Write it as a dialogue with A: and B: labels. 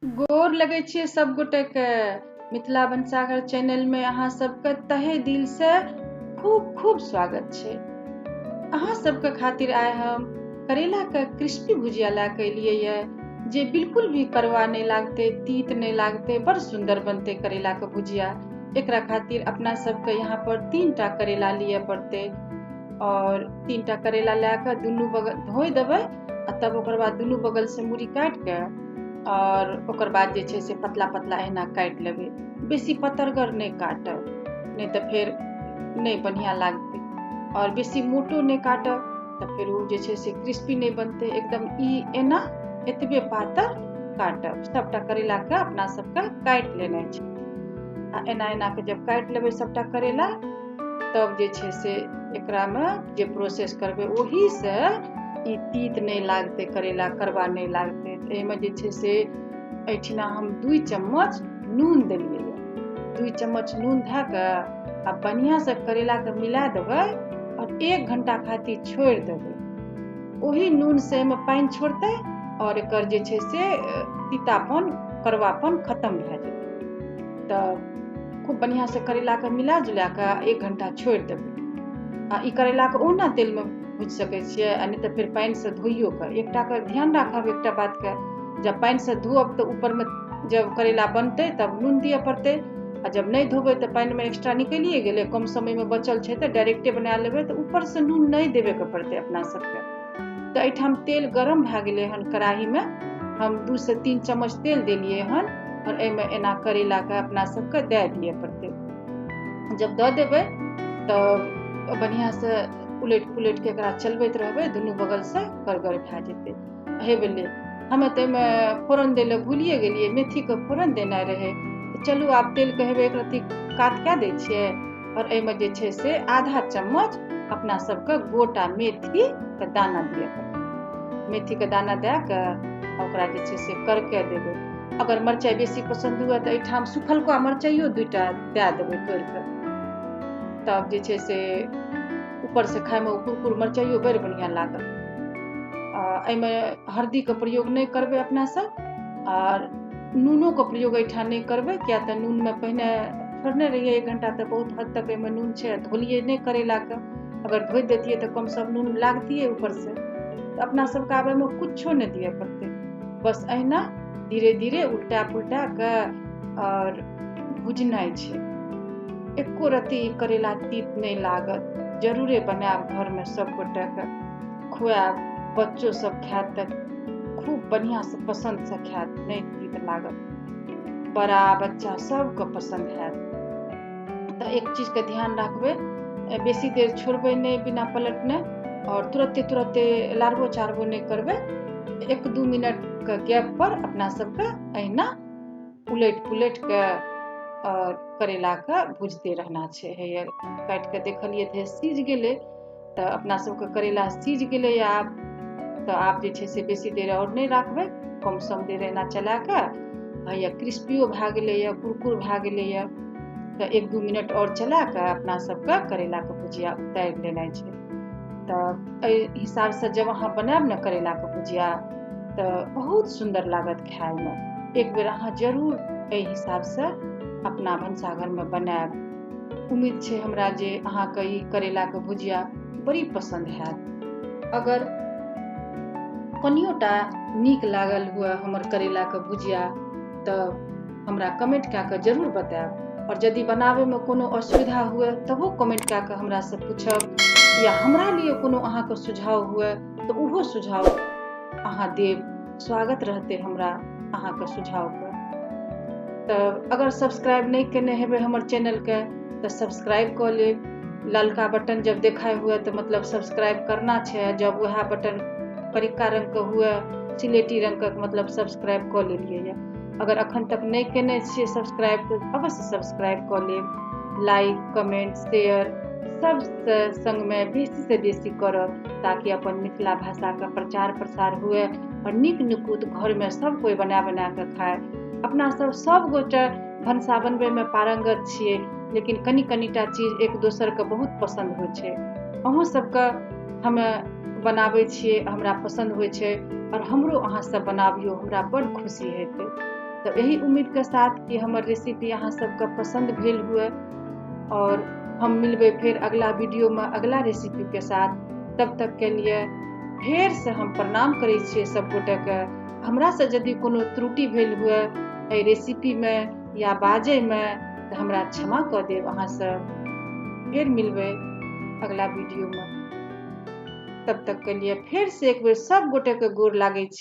A: गोर लगै छियै सब गोटेके। मिथिला भनसाघर चैनलमे अहाँ सबके तहे दिलसँ खूब खूब स्वागत छै। अहाँ सबके खातिर आइ हम करैलाके क्रिस्पी भुजिया लए कऽ एलियै यऽ, जे बिल्कुल भी कड़वा नहि लागतै, तीत नहि लागतै, बड़ सुन्दर बनतै करैलाके भुजिया। एकरा खातिर अपना सबके यहाँ पर 3टा करैला लिअ पड़तै और 3टा करैला लए कऽ दुनू बगल धोइ देबै आ तब ओकर बाद दुनू बगलसँ मूड़ी काटि कऽ और ओकर बाद जे छै से पतला पतला एहिना काटि लेबै। बेसी पतरगर नहि काटब, नहि तऽ फेर नहि बढ़िआँ लागतै, और बेसी मोटो नहि काटब तऽ फेर ओ जे छै से क्रिस्पी नहि बनतै। एकदम ई एना एतबे पातर काटब। सबटा करैलाके अपना सबके काटि लेनाइ छै आ एना एना के जब काटि लेबै सबटा करैला, तब जे छै से एकरामे जे प्रोसेस करबै ओहीसँ ई तीत नहि लागतै, करैला कड़वा नहि लागतै। तऽ एहिमे जे छै से एहिठिना हम 2 चम्मच नून देलियै। 2 चम्मच नून धए कऽ आ बढ़िआँसँ करैलाके मिला देबै और 1 घंटा खातिर छोड़ि देबै। ओही नूनसँ एहिमे पानि छोड़तै और एकर जे छै से तीतापन कड़वापन खतम भए जेतै। तऽ खूब बढ़िआँसँ करैलाके मिला जुला कऽ 1 घंटा छोड़ि देबै। आ ई करैलाके ओहुना तेलमे भुजि सकै छियै आ नहि तऽ फेर पानिसँ धोइयो कऽ। एकटाके ध्यान राखब एकटा बातके, जब पानिसँ धोअब तऽ ऊपरमे जब करैला बनतै तब नून दिअ पड़तै, आ जब नहि धोबै तऽ पानिमे एक्स्ट्रा निकलिए गेलै, कम समयमे बचल छै तऽ डायरेक्टे बना लेबै, तऽ ऊपरसँ नून नहि देबेके पड़तै अपना सबके। तऽ एहिठाम तेल गरम भए गेलै हन। कड़ाहीमे हम 2 से 3 चम्मच तेल देलियै हन और एहिमे एना करैलाके अपना सबके दए दिअ पड़तै। जब दऽ देबै तऽ बढ़िआँसँ उलटि पुलटि कऽ एकरा चलबैत रहबै, दुनू बगलसँ करगर भए जेतै। हे भेलै, हमे तऽ एहिमे फोरन दै लए भूलिए गेलियै, मेथीके फोरन देनाइ रहै। तऽ चलू आब तेलके हेबै एक रत्ती कात कए दै छियै और एहिमे जे छै से आधा चम्मच अपना सबके गोटा मेथीके दाना दिअ पड़तै। मेथीके दाना दए कऽ ओकरा जे छै से करके देबै। अगर मरचाइ बेसी पसन्द हुए तऽ एहिठाम सुखलका मरचाइयो 2टा दए देबै तोड़ि कऽ, तब जे छै से ऊपरसँ खायमे ओ कुरकुर मरचाइयो बड़ बढ़िआँ लागत। आ एहिमे हरदीके प्रयोग नहि करबै अपना सब, आर नूनोके प्रयोग एहिठाम नहि करबै, किया तऽ नूनमे पहिने छोड़ने रहियै 1 घंटा, तऽ बहुत हद तक एहिमे नून छै। धोलियै नहि करैलाके, अगर धोइ दैतियै तऽ कमसँ नून लागतियै ऊपरसँ। तऽ अपना सबके आब एहिमे कुछो नहि दिअ पड़तै, बस अहिना धीरे धीरे उल्टा पुल्टा कऽ और भुजनाइ छै। एको रत्ती करैला तीत नहि लागत। जरूरे बनायब, घरमे सब गोटेके खुआयब, बच्चो सब खायत तऽ खूब बढ़िआँसँ पसन्दसँ खायत, नहि तीत लागत। बड़ा बच्चा सबके पसन्द हैत। तऽ एक चीजके ध्यान राखबै, बेसी देर छोड़बै नहि बिना पलटने, और तुरते तुरते लारबो चारबो नहि करबै। 1-2 मिनटके गैप पर अपना सबके अहिना उलटि पुलटि कऽ और करैलाके भुजते रहना छै। हे काटि कऽ देखलियै तऽ सीझ गेलै, तऽ अपना सबके करैला सीझ गेलै आब। तऽ आब जे छै से बेसी देर आओर नहि राखबै, कम सम देर एना चला कऽ हैया क्रिस्पियो भए गेलैए, कुरकुर भए गेलैए। तऽ 1-2 मिनट आओर चला कऽ अपना सबके करैलाके भुजिया उतारि लेनाइ छै। तऽ एहि हिसाबसँ जब अहाँ बनायब ने करैलाके भुजिया तऽ बहुत सुन्दर लागत खायमे। एक बेर अहाँ जरूर एहि हिसाबसँ अपना भनसाघरमे बनायब। उम्मीद छै हमरा जे अहाँके ई करैलाके भुजिया बड़ी पसन्द हैत। अगर कनियोटा नीक लागल हुए हमर करैलाके भुजिया तऽ हमरा कमेंट कए कऽ जरूर बतायब, और यदि बनाबैमे कोनो असुविधा हुए तबो कमेंट कए कऽ हमरासँ पूछब, या हमरा लिए कोनो अहाँके सुझाव हुए तऽ ओहो सुझाव अहाँ देब। स्वागत रहतै हमरा अहाँके सुझावके। तऽ अगर सब्सक्राइब नहि केने हेबै हमर चैनलके तऽ सब्सक्राइब कऽ लेब। ललका बटन जब देखाइ हुए तऽ मतलब सब्सक्राइब करना छै, जब वएह बटन करिका रंगके हुए, सिलेटी रंगके, मतलब सब्सक्राइब कऽ लेलियै यऽ। अगर अखन तक नहि केने छियै सब्सक्राइब तऽ अवश्य सब्सक्राइब कऽ लेब। लाइक कमेंट शेयर सबसँ संगमे बेसीसँ बेसी करब, ताकि अपन मिथिला भाषाके प्रचार प्रसार हुए और नीक निकुत घरमे सब कोइ बना बना कऽ खाय। अपना सब सब गोटे भनसा बनबैमे पारंगत छियै, लेकिन कनि कनिटा चीज एक दोसरके बहुत पसन्द होइ छै। अहूँ सबके हमे बनाबै छियै, हमरा पसन्द होइ छै, और हमरो अहाँ सब बनाबियौ, हमरा बड़ खुशी हेतै। तऽ एहि उम्मीदके साथ कि हमर रेसिपी अहाँ सबके पसन्द भेल हुए और हम मिलबै फेर अगला वीडियोमे अगला रेसिपीके साथ। तब तक के लिए फेरसँ हम प्रणाम करै छियै सब गोटेके। हमरासँ यदि कोनो त्रुटि भेल हुए एहि रेसिपीमे या बाजैमे तऽ हमरा क्षमा कऽ देब अहाँ सब। फेर मिलबै अगला वीडियोमे, तब तक के लिए फेर से एक बेर सब गोटेके गोर लागै छी।